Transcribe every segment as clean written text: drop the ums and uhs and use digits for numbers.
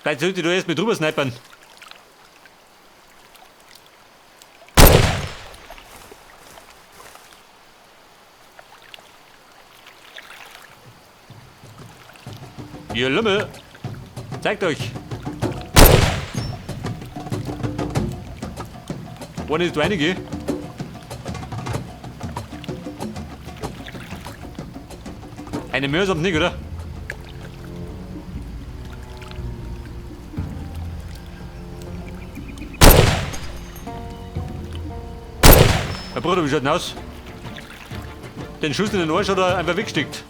Vielleicht sollte ich da erst mit drüber snipern. Ihr Lümmel! Zeigt euch! Wo ist einige? Eine Möhre nicht, oder? Herr Bruder, wie schaut denn aus? Den Schuss in den Arsch hat er einfach weggesteckt.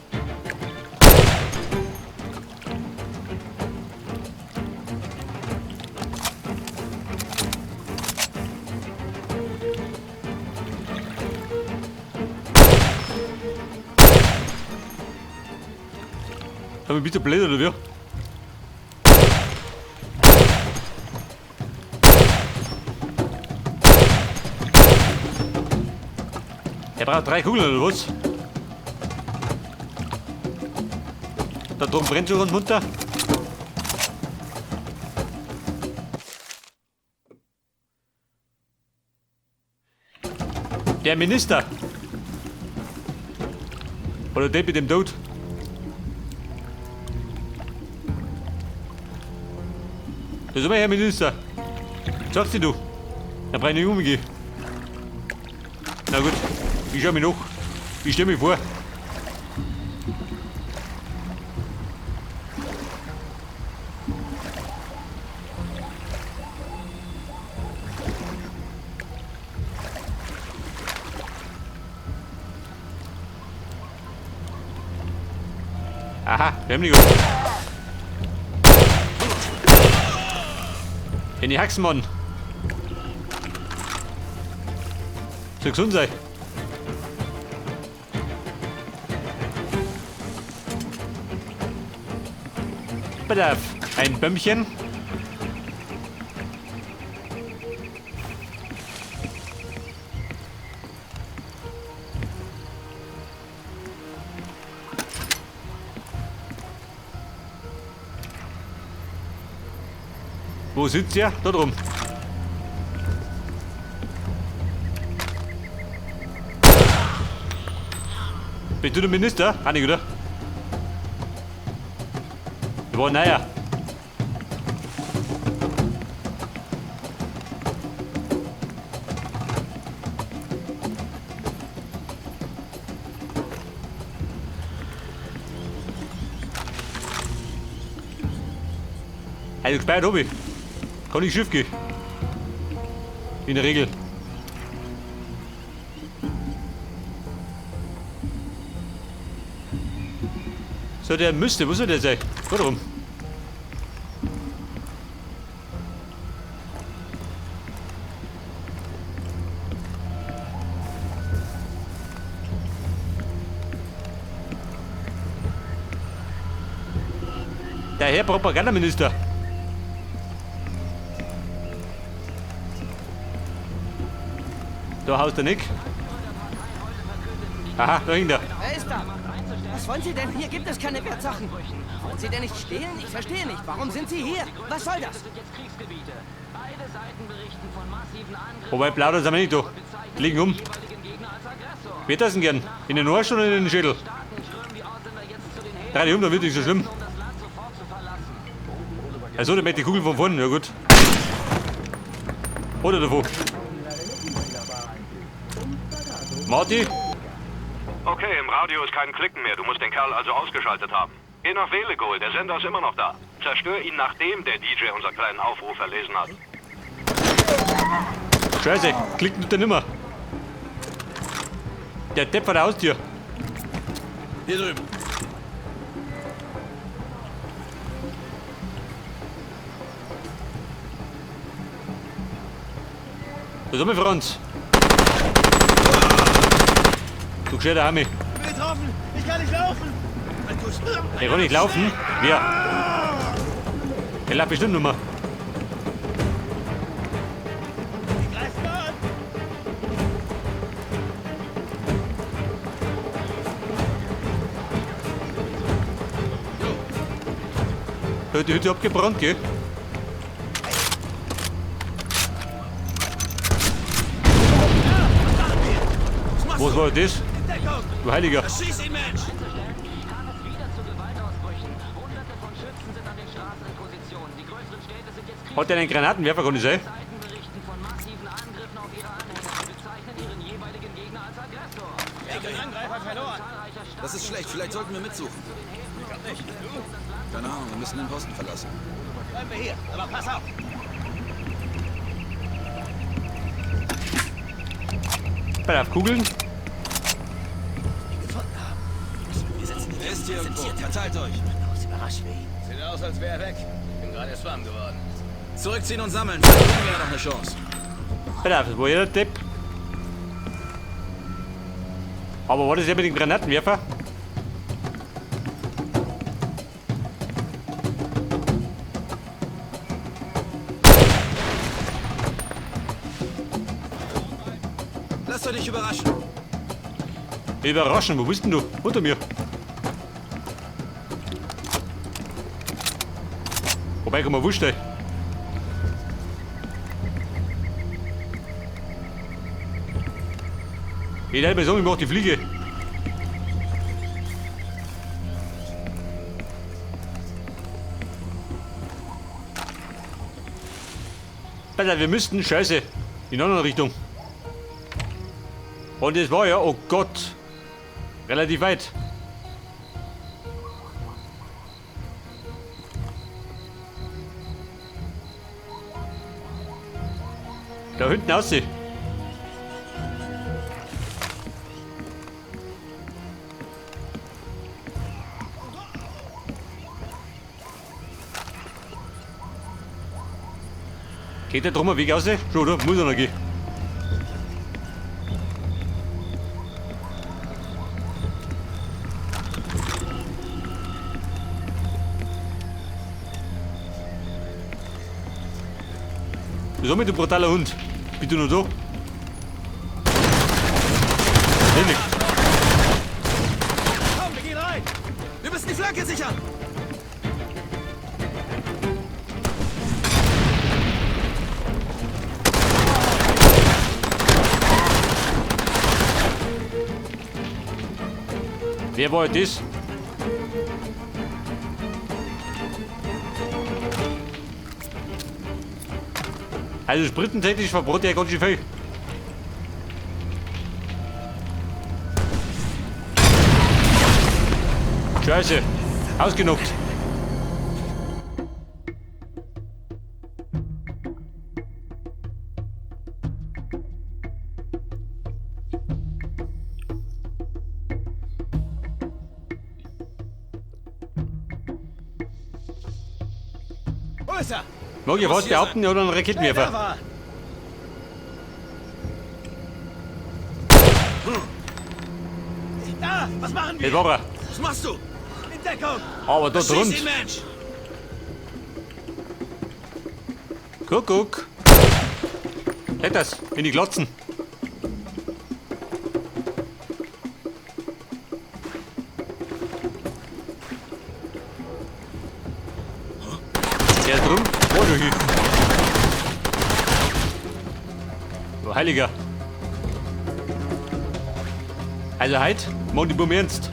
Aber bist du blöd oder wie? Er braucht 3 Kugeln oder was? Da drum brennt schon rund munter. Der Minister. Oder der mit dem Tod. Das ist immer Herr Minister. Sagst du? Da brauch ich nicht umgehen. Na gut, ich schau mich noch. Ich stell mich vor. Aha, wir haben die gut. In die Haxen, Mann. Soll gesund sein. Bedarf. Ein Bömmchen. Wo sitzt ihr? Da drum. Bist du der Minister? Ah, nicht, oder? Wir wollen naja. Also gespeichert hab ich. Kann nicht schief gehen. In der Regel. So, der müsste, wo soll der sein? Warum? Der Herr Propagandaminister. Da haust der Nick. Aha, da hängt er. Wer ist da? Was wollen Sie denn? Hier gibt es keine Wertsachen. Wollen Sie denn nicht stehlen? Ich verstehe nicht. Warum sind Sie hier? Was soll das? Wobei, plaudern sind wir nicht da. Die liegen um. Wer das denn gern? In den Arsch oder in den Schädel? Drei die um, dann wird nicht so schlimm. Also, der möchte die Kugel von vorne, ja gut. Oder davon. Marty? Okay, im Radio ist kein Klicken mehr. Du musst den Kerl also ausgeschaltet haben. Geh nach Velegol, der Sender ist immer noch da. Zerstör ihn, nachdem der DJ unseren kleinen Aufruf verlesen hat. Scheiße, klicken tut der nimmer. Der Depp vor der Haustür. Hier drüben. Da sind wir, Franz. Du gescheiter Hami. Ich bin getroffen. Ich kann nicht laufen. Ich kann nicht laufen? Wer? Der läuft bestimmt nicht mehr. Da hat die Hütte abgebrannt, gell? Was war das? Du Heiliger. Schieß ihn, Mensch! Hat der einen Granatenwerfer, kann ich sein? Das ist schlecht. Vielleicht sollten wir mitsuchen. Keine Ahnung, wir müssen den Posten verlassen. Bleiben wir hier, aber pass auf! Bei auf Kugeln. Er ist hier irgendwo. Verteilt euch. Los, überraschen wir ihn. Sieht aus, als wäre er weg. Bin gerade erst warm geworden. Zurückziehen und sammeln. Vielleicht haben wir ja noch eine Chance. Pass auf, das war jeder Depp. Aber war das ja mit dem Granatenwerfer? Lasst euch nicht überraschen. Überraschen, wo bist denn du? Unter mir. Wobei, komm mal wurscht, ey. Ich hätte mir sagen, ich mach die Fliege. Alter, wir müssten, scheiße, in eine andere Richtung. Und es war ja, oh Gott, relativ weit. Da hinten aussieht. Geht der drum ein Weg raus? Schon, oder? Muss er noch gehen. Wieso mit du brutaler Hund? Bist du nur da? Nee, Komm, wir gehen rein! Wir müssen die Flanke sichern. Wer war das? Also spritzentechnisch verbrot der ganz schön viel. Scheiße. Ausgenockt. Wo ist er? Mag ich fast behaupten, er hat einen Raketenwerfer. Da war. Da! Was machen wir? Das war er. Was machst du? In Deckung! Aber da Schieß drunten. ihn, Mensch! Kuckuck. Hätt das in die Glotzen. Der ist drum. Oh, du Hü. Du Heiliger. Also heute machen die Buben ernst.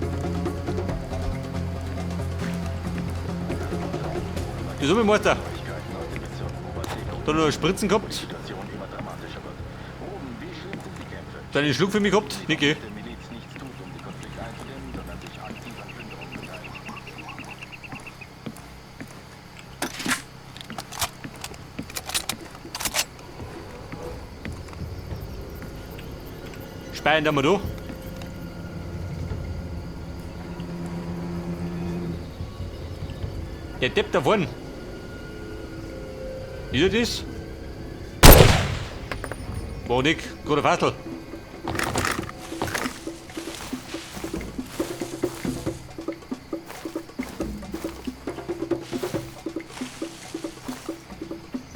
Die Summe Meister. Da noch Spritzen gehabt. Da einen Schluck für mich gehabt, Niki. Speien da mal da. Der Depp da vorne. Ist er das? War nicht, gerade Fastel.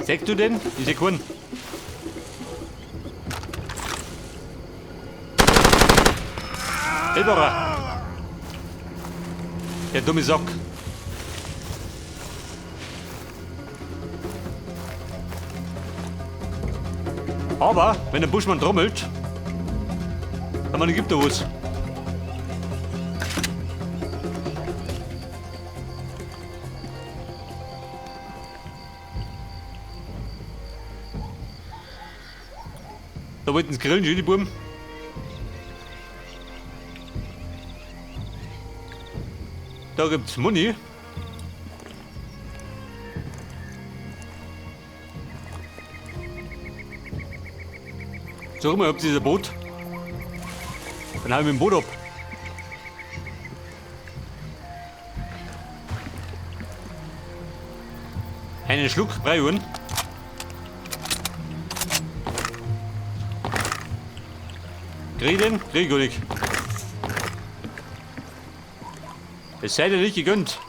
Siehst du den? Ich seh keinen. Das war er. Der dumme Sack. Aber wenn der Buschmann trommelt, Aber gibt da was. Da wollten sie grillen, schön die Buben. Da gibt's Muni. Sag mal, habt ihr ein Boot? Dann haben wir ein Boot ab. Einen Schluck Brei. Krieg ich den? Krieg ich gar nicht. Es sei dir nicht gegönnt.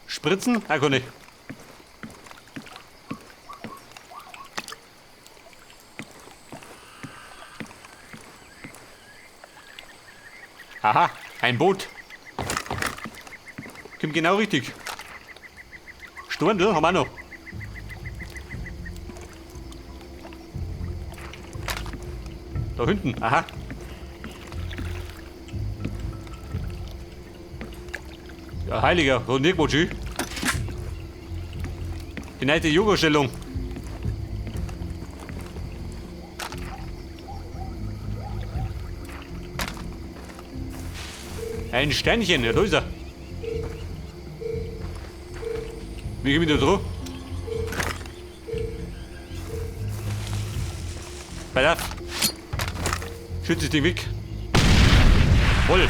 Spritzen? Ah, kann ich. Aha, ein Boot. Kommt genau richtig. Storndl haben wir auch noch. Da hinten, aha. Ja, Heiliger, so nirgendwo schön. Die neue Yoga-Stellung. Ein Steinchen, ja, da ist er. Wie komme ich da drauf? Pass auf. Schütze das Ding weg. Voll.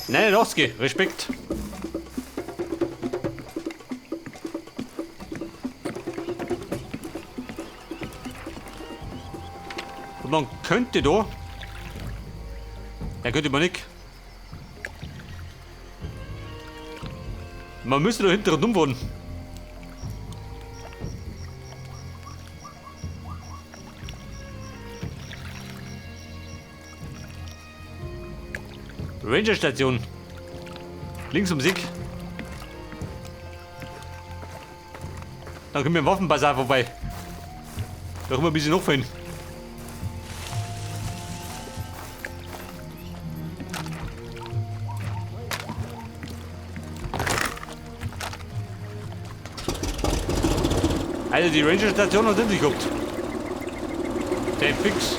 89, Respekt. Und man könnte da. Da könnte man nicht. Man müsste da hinten dumm werden. Ranger-Station. Links um Sieg. Dann können wir im Waffenbazar vorbei. Da können wir ein bisschen hochfahren. Also die Ranger-Station hat endlich gehabt. Der fix.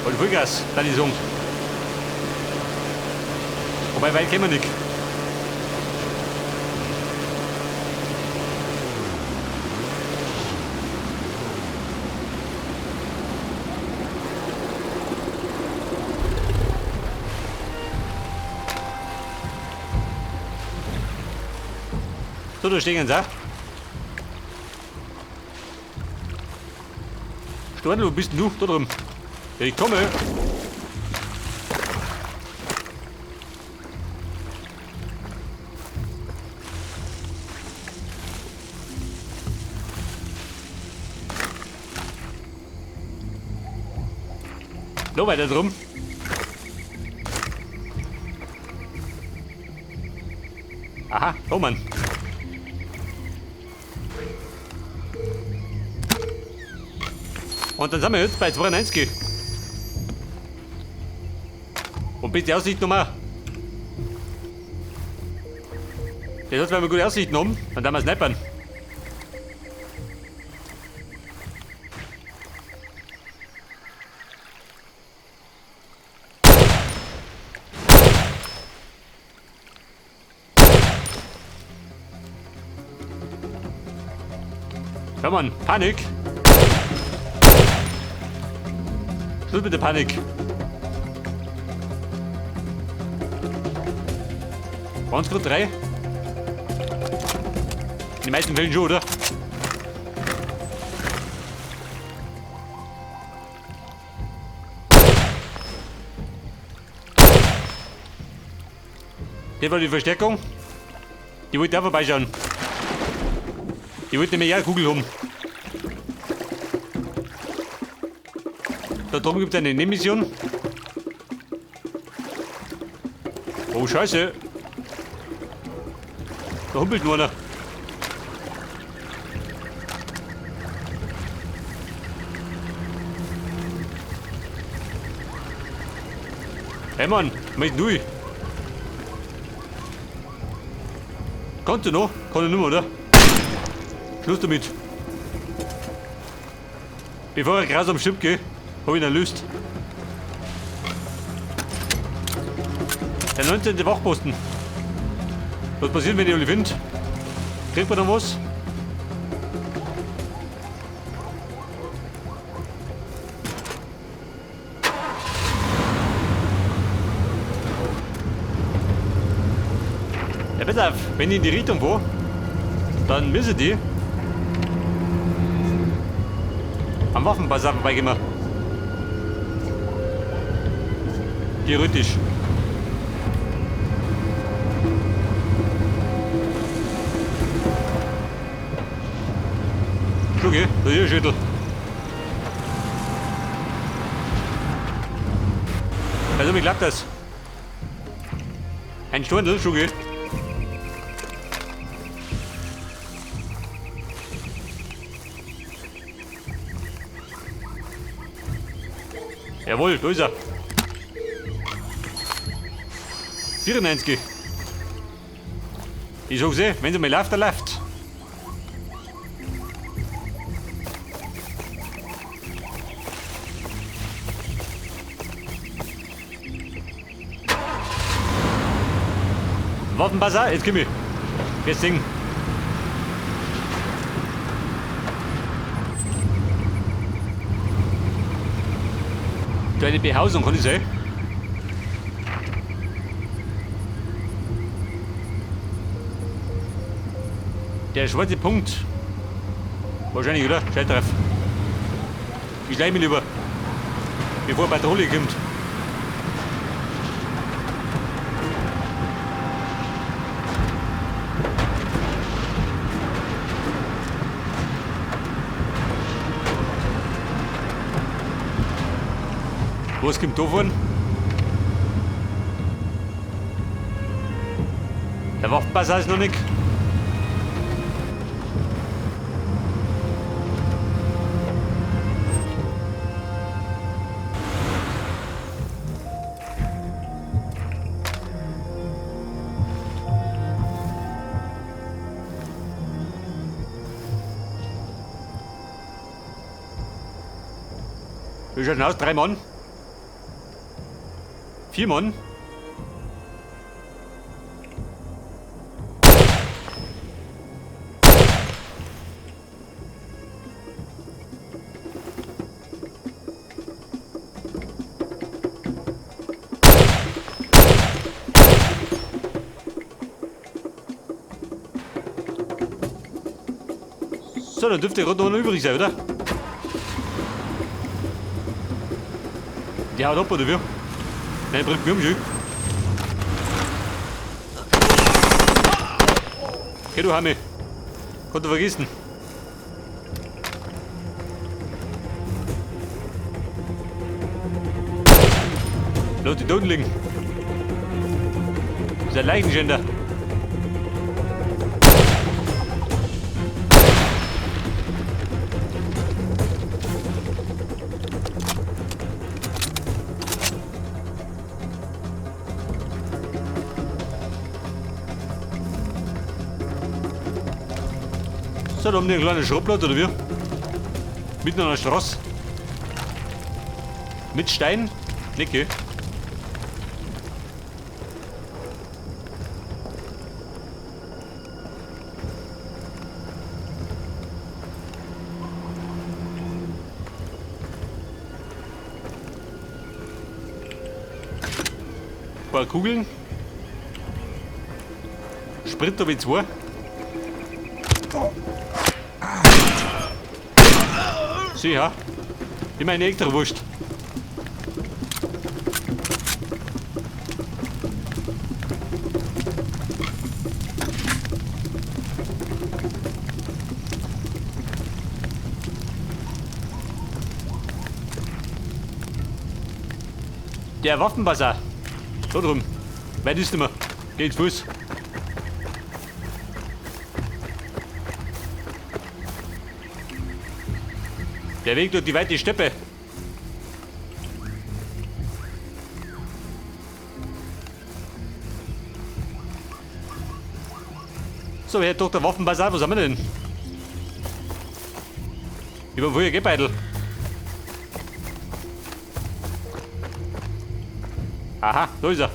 Und Vollgas, dann die Song. Wobei, weit kennen wir nicht. So, da stehen sie auch. Storndl, wo bist denn du? Da drüben. Ich komme. Noch weiter drum. Aha, oh Mann. Und dann sind wir jetzt bei 92. Und bitte Aussicht nochmal. Das hat, wenn wir gute Aussichten haben, dann darf man snipern. Komm on, Panik! Schluss mit der Panik! Waren es gerade 3? In den meisten Fällen schon, oder? Das war die Verstärkung. Die wollte auch vorbeischauen. Ich wollte nämlich auch eine Kugel haben. Da drüben gibt es eine Nebenmission. Oh, Scheiße. Da humpelt nur einer. Hey Mann, mach du? Kannst du noch? Kann ich nicht mehr, oder? Schluss damit. Bevor ich grausam stirb gehe, hab ich ihn erlöst. Der 19. Wachposten. Was passiert, wenn ich alle finde? Kriegt man dann was? Ja, pass auf, wenn ich in die Richtung war, dann müssen die am Waffenbasar vorbeigehen. Theoretisch. Okay, da ist ein Schüttel. Also, mir klappt das. Ein Stundel, Schuge. Jawohl, da ist er. 94. Ich sag's eh, wenn sie mal läuft, dann läuft. Waffenbasar, jetzt komm ich. Jetzt singen. Da eine Behausung, kann ich sein? Der schwarze Punkt. Wahrscheinlich, oder? Scheiß drauf. Ich schleich mich lieber. Bevor eine Patrouille kommt. Was kommt davon? Der Waffenpass ist noch nicht. Wie schaut denn aus? 3 Mann? 4 Mann? So, dann dürfte gerade noch übrig sein, oder? Die haut ab, oder wie? Nein, bringt mich um, schön. Geh du, Hami. Kannst du vergessen. Lass die Toten liegen. Das ist ein Leichenschänder. So, da haben die einen kleinen Schrottplatz, oder wie? Mitten an der Straße. Mit Stein? Nicht, gell? Ein paar Kugeln. Sprit habe ich 2. Sicher. Immer eine extra Wurst. Der Waffenbasar. Da drum. Weit ist nicht mehr. Geht Fuß. Der Weg durch die weite Steppe. So, Herr Dr. Waffenbasar, was haben wir denn? Über wo Gebeidel. Aha, da ist er.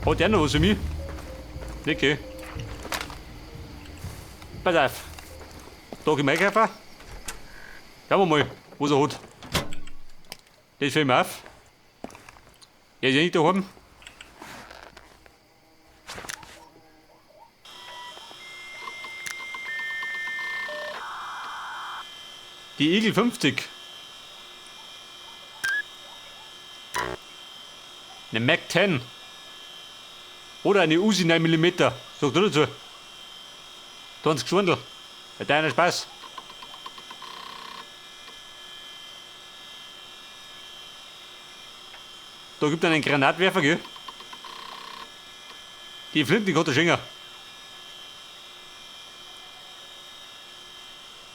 Hat der noch was für mich? Okay. Pass auf. Da geh ich einkaufen. Schauen wir mal, was er hat. Das fällt mir auf. Der ist ja nicht daheim. Die Eagle 50. Eine Mac 10. Oder eine Uzi 9 mm. Sagt er dazu. 20 Geschwindel. Hat einer Spaß. Da gibt es einen Granatwerfer, gell? Die Flinte, die kann der schenken.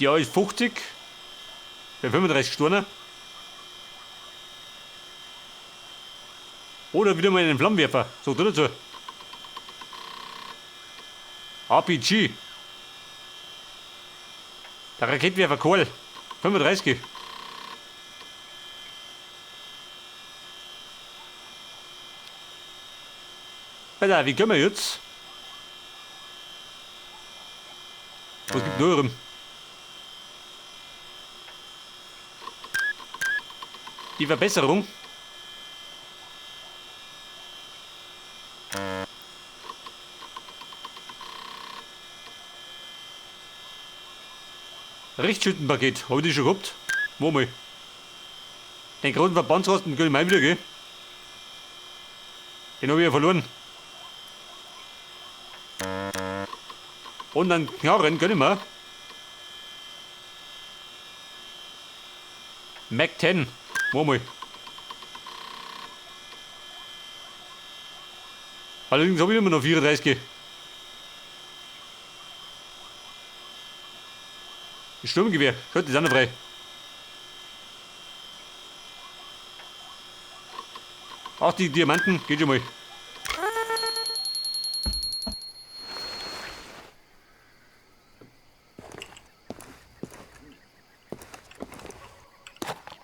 Die A ist 50. Bei 35 Stunden. Oder wieder mal einen Flammenwerfer. Sagt er dazu. RPG. Der Raketenwerfer Kohl. 35. Alter, wie können wir jetzt? Was gibt nur? Die Verbesserung. Richtschüttenpaket, hab ich die schon gehabt? Wo mal? Den großen Verbandsrosten gönn ich mir wieder, gell? Den hab ich ja verloren. Und dann Knarren gönn ich mir. Mac 10. Wo mal? Allerdings hab ich immer noch 34. Sturmgewehr, schaut, die sind noch frei. Auch die Diamanten, geht schon mal.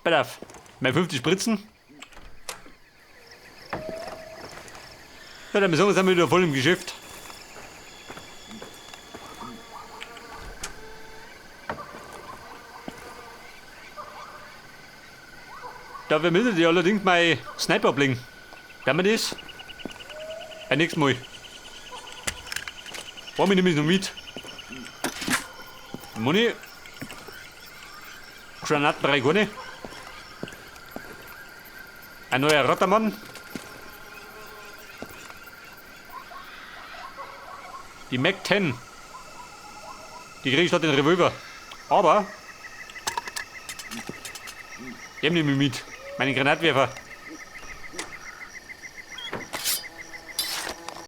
Pass auf, meine 50 Spritzen. Ja, dann sind wir wieder voll im Geschäft. Da vermittelt ich allerdings mein Sniper ablegen. Damit ist. Beim nächsten Mal. Warum nehme ich noch mit? Money. Granatenbereich ohne. Ein neuer Rottermann. Die Mac 10. Die kriege ich statt den Revolver. Aber den nehme ich mit. Meinen Granatwerfer.